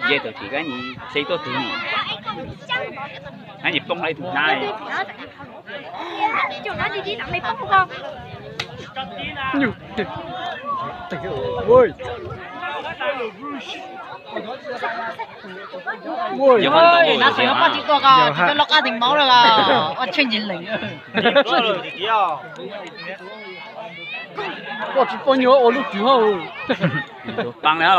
Nce tau tsis kab nyi, xeb tuaj tug nyi, kab nyi poob hauv ib tug hnab. Nab xwb no koj tsis tuaj ko, tsis tau loj qab teev maub lawm ko, ua tsheej ntsis lees. Koj tsis poj nyuag ua lub twg hauj. Pab na.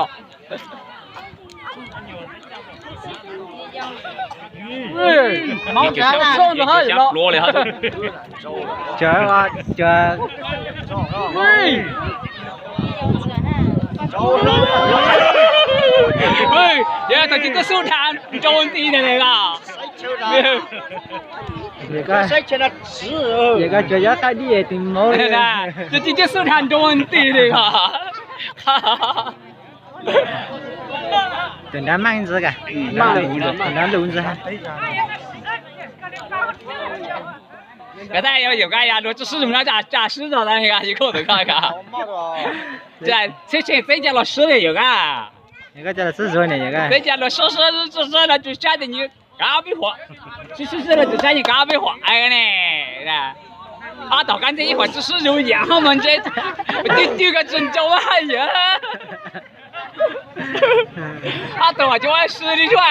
Maub cov pluav li. Yog thaum tsis tuaj xub dhas nrau nti na los. Yog koj cuag yob qab dib es tis maub li. Tsis tuaj xub dhas nrau nti li os. Tus nrab meej ntxiv ka, tus nrab lus ntxiv. Koj tas yog yuam koj yog luag tsis sib zog no, tsa sib zog tas yog koj tus koj ka. Txhib tshee txeeb coj los sib li yuam koj. Txeeb coj los sib sib no tsis sab tias nws kav peb huam, sib sib sib no tsis sab nws kav peb huam ne. Ob tog kab ntxeb ib huam tsis sib zog yam hov mas ntse, twg twg koj tsis nrau haj yam. Ob tug mas cov ua si li suab.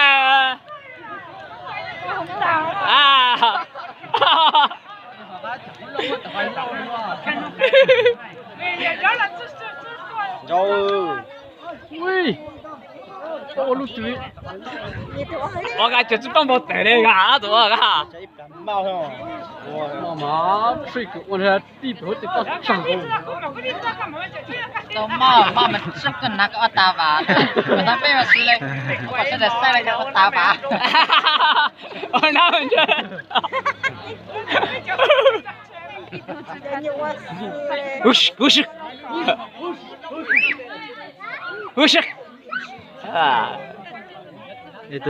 Ua lub twg, ua ka tsis poob npau taws li ka tus ka. Tij pem huab tes toj tsag. Tau maj maj mas tsob koj hnav koj ob tag vas, koj tab peb mas xwb li, koj sawv daws saib li koj ob tag vas. Tus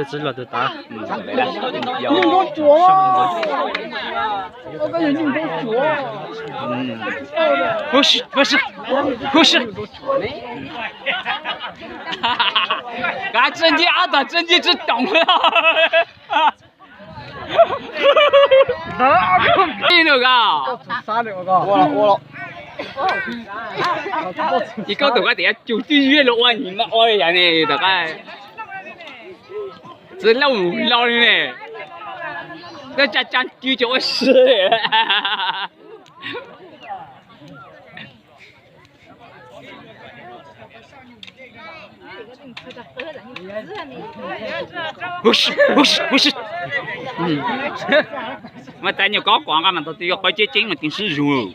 txiv los tus tav. Kav tsi ncig ob tog tsi ncig tsi toom. Ib nus ko, ib koj tus koj tias cug twj ywm los ua nyiam mas ua li yam ne tus koj. Txiv lauj mus laus li ne, koj tsa tsa cw cov ua si. Mas tas nyuag kob kuav nqa mas tau twb yuav qhov ceb ceeb mas tsis sib zug.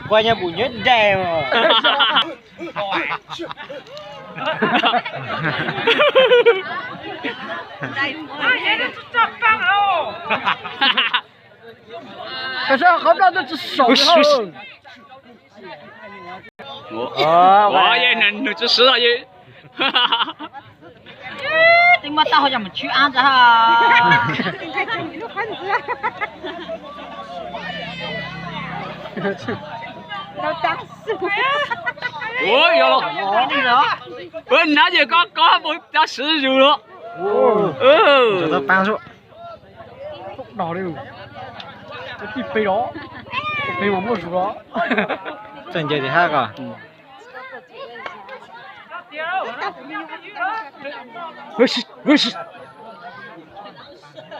Kua nyob pum nyob dais. Qhov plaj twb tsis saum li hauj. Nws tsis sib os. Twb muab taub hau coj mus tswb ab ntag. Ua yog los, ua nab ces koj koj mus cov siv zus los. Tau pab. Tij peb los, peb mas muaj zus los. Txawj nce tim hab ko. Tiam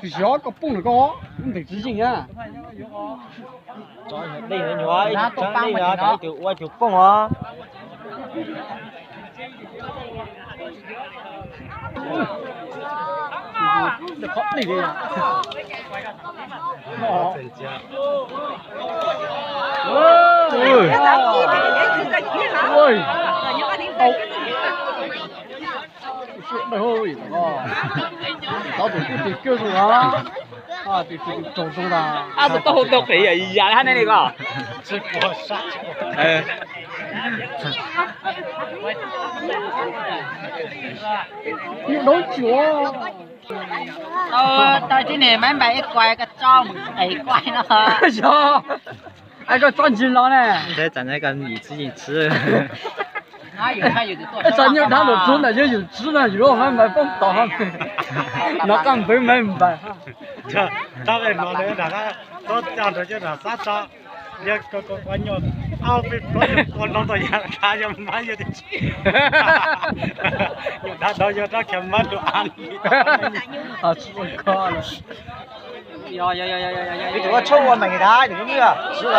sis koj poob ntawm koj, lub ntees tsis yeej na. Dej nyuag ib txheeb dej no, ib tug ua ib tug poob os. Ab, tus taub hau tau qis yam li hab ne ko. Tau tib neeg maiv npais ib kuai koj tso mus qis kuai no. Yog. Koj tsob ntsis los ne. Teb tas ne, koj yim txwv yim txwv. Txog nyuag dab nraum tsuag ntawm yog yus txwv no yus lub mas poob tod. No qaj npwv me npawg. Tab no tsob coj nrog coj nram xab tso. Yog nyuam ob peb plaub nyuam tua no tau yog dab yog mab yog tiag. Nyuam dab no yog rab khiav mab dua li. Tus ua tshauj ua meem dab, tus